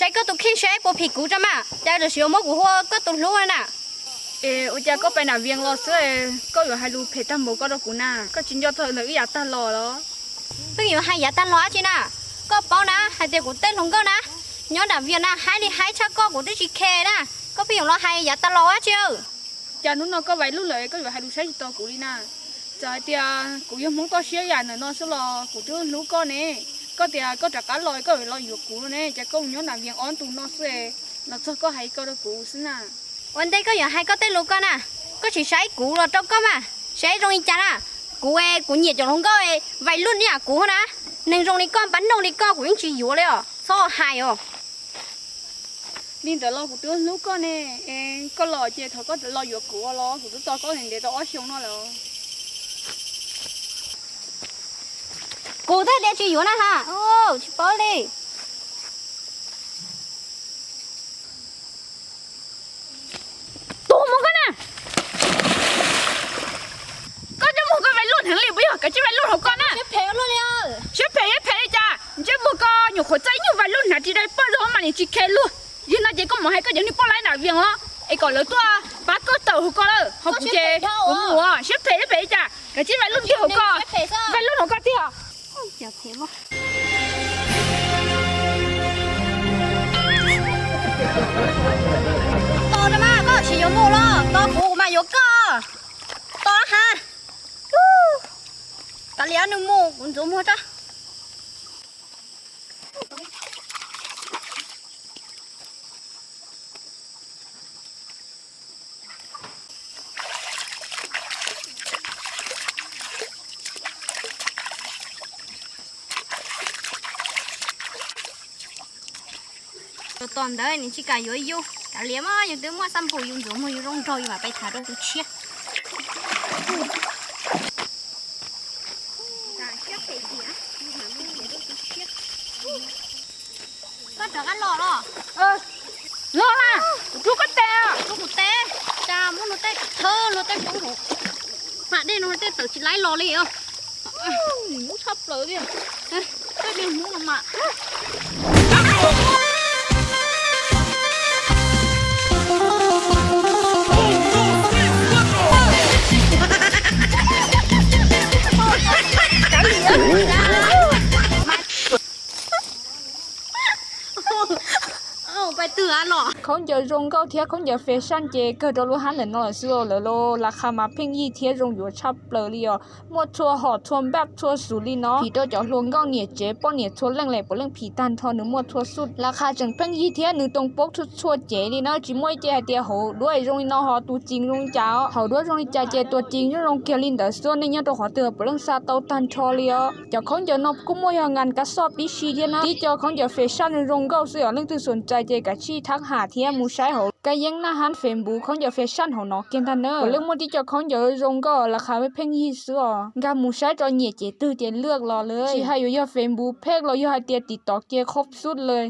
Saib koj tus kheej saib puas phim kuv tso mas, cas tam sim yuav muab kuv hu ua koj tus hlub na. Es ua cas koj pais nram Vias los xwb, koj yuav hais lus phem tag npaum ko rau kuv na? Koj tsis nco txog ntawm wb yav tag los los? Pheej yuav hais yav tag los dab tsi na? Koj paub na hais tias kuv tej hluas nkauj na, nyob nram Vias na haib li haib tshaj koj, kuv twb tsis khe na, koj pheej yuav los hais yav tag los dab tsi? Cas hnub no koj vais luj lawm koj yuav hais lus saib tsis taus kuv li na? Txawm hais tias kuv yog Hmoob toj siab yam ntawm no xwb los kuv twb hlub koj ne. Koj tias koj rov qab los koj yuav los yuav kuv no ne, cas koj mus nyob nram Vias ob ntu no xwb, los txog koj hais ko rau kuv xwb na. Ua ntej koj yuav hais koj tej lus ko na, koj tsis saib kuv los rau koj mas, saib zoo li cas na? Kuv, kuv nyiam cov hluas nkauj vais luj ib yam kuv na. Neeg zoo li koj, npab noog li koj kuv yeej tsis yuav li os, txhob hais os. Li ntawd los kuv twb hlub koj ne, koj los ces thov koj los yuav kuv los, kuv twb tos koj ntev tau ob xyoos no lawm. Kuv thiaj tias tsis yuav na ha, tsis paub li. Tus muag koj na, koj coj muag koj vais luj heev li puas yog? Kav tsij vais luj hauv koj na. Siab phem, siab phem li cas? Ntsej muag koj nyuam qhuav txawj ib nyuag vais luj hnav tsis dai poj zoo mas nim tsis khe luag. Yog no ces koj mus hais koj cov niag poj laib nram Vias os, es kom lawv tuaj pab koj tawm hauv koj lawm, ho kuv ces kuv mus. Siab phem, siab phem li cas? Kav tsij vais luj hauv koj, vais luj hauv koj tiag. Tos na mas, koj tsis yuav mus los tos kuv, kuv mam yuav koj. Tos ha. Kav liam, nws mus kuv ntxuav muag tso. Tos ntawd nws tsis kam yuav yus, kav liam mas, yus twb muaj xab npum, yus ntxuav muag yus zoo nraug, yus mam pais tham rau tus tshiab. Koj rov qab los los? Los na, kuv rub koj tes. Rub kuv tes? Cas muab luag tej thawb, luag tej poob hauv, hma dej no tej tawm tsis laib los li os. Mus tshaj plaws li. Tej niag Hmoob no mas. Khaub ncaws zoo nkauj thiab khaub ncaws fashion ces kawg rau lub hab ntawm no lawm xwb os. Lawv los las qha mas pheej yig thiab zoo yuav tshaj plaws li os. Muaj txhua hom txhua npaj txhua xus li no, phim rau cov hluas nkauj niam tsev poj niam txhua leej li, puav leej phim tag nrho, nws muaj txhua xub. Las qha tseem pheej yig thiab nws too poob txhua txhua cev li na, tsis muaj ib ce hais tias hauv duab zoo li no ho tus cees zoo li cas os. Hauv duab zoo li cas ces tus cees yeej zoo kiag li ntawd xwb, nej nyob rau qhov twg puav leej xa tau tag nrho li os. Cov khaub ncaws no kuj muaj yog nkas kab xoj pib si thiab na, tib co khaub ncaws fashion zoo nkauj xwb os. Leej twg xom ntxais ces kav tsij thab ham thiab mus saib hauv kab yeeb naj hab Facebook khaub ncaws fashion hauv no kiag ntag na. Puav leej muaj tib co khaub ncaws zoo nkauj las qha pheej yig xwb os. Nkag mus saib tso, nyiam cev twg ces lwaj los li. Tsis hais yuav yog Facebook page los yog hais tias TikTok ces khob xub li.